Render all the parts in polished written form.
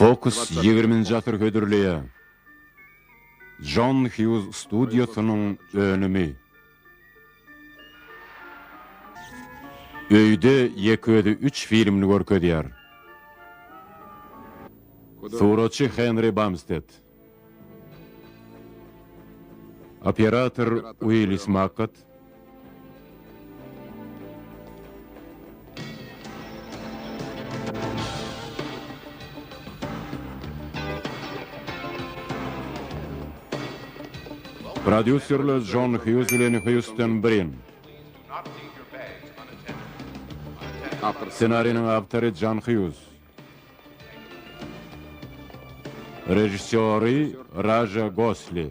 Fokus ýigriminji asyr hödürleýär. Jon Hýuz studiýasynyň önümi. Öýde ýeke özi üç filmini görkezýär. Suratçy Henri Bamsted. Operator Uillis Makkat. Prodýuserler Jon Hýuz bilen Hýuston Brin. Ssenariniň awtory Jon Hýuz. Režissýory Raja Gosli.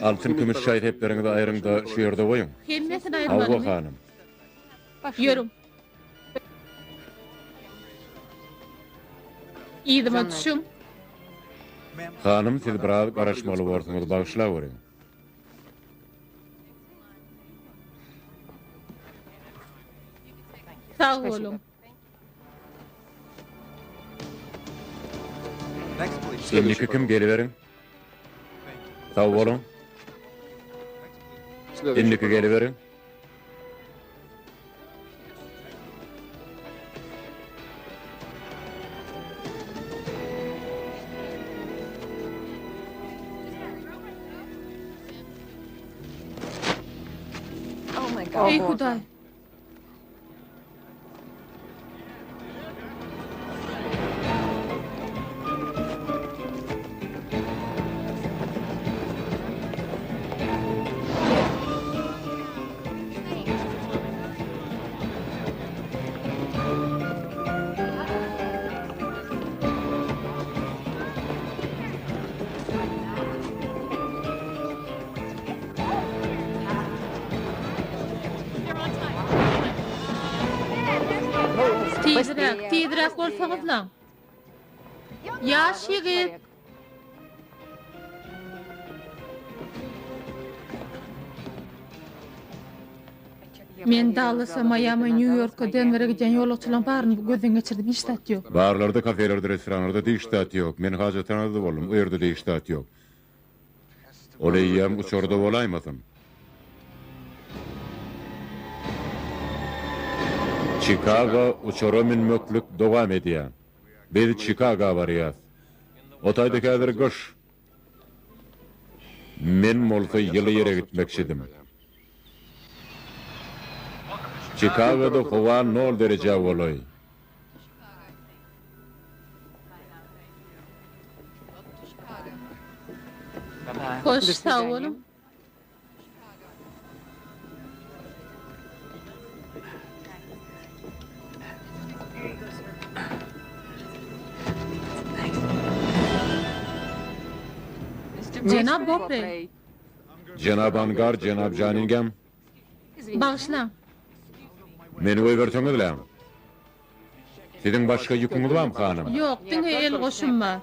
Altyn kümüş şaý-sepleriňizi aýryň-da şu ýerde goýuň. Hemmesini Hawa, aýyrmalymy? hanym. Ýörüň. Yzyma düşüň. Hanym, siz biraz garaşmaly borsuňyz, bagyşlaweriň. Sag boluň. Indiki kim geliberiň. Sag boluň. Indiki geliberiň. Eý Hudaý! Tizräk, tizräk bolsaňyzlaň. Ýaş ýigit! Men Dallasa, Maýama, Nýu-Ýorka, Denwere gidýän ýolagçylaryň baryny gözden geçirdim, hiç zat ýok. Barlarda, kafelerde, restoranlarda-da hiç zat ýok. Men hajathanada-da boldum, o ýerde-de hiç zat ýok. Ol eýýäm uçarda bolaýmasyn? Çikago uçara münmeklik dowam edýär. Biz Çikaga barýas. O taýda häzir gyş. Men bolsa ýyly ýere gitmekçidim. Çikagoda howa nol derejä golaý. Hoş, sag boluň. Jenap Boprey. Jenap Angar, jenap Janingem. Bagyşlaň. Meni goýberseňiz-läň. Siziň başga ýüküňiz barmy, hanym? Ýok, diňe el goşum bar.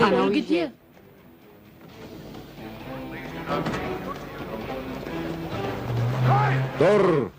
Ol gidýär. Dur!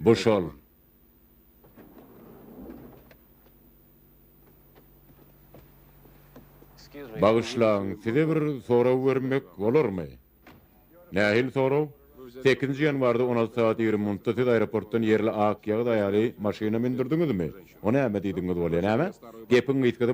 Bu şol. Bagyşlaň, size bir sorag bermek bolarmy? Nähili sorag? Sekizinji ýanwarda on alty sagat 20 minutda siz aeroportdan ýerli ak ýagyz aýaly maşyna mündürdiňizmi? O näme diýdigiňiz bolýar, näme? Gepiň gysgasy.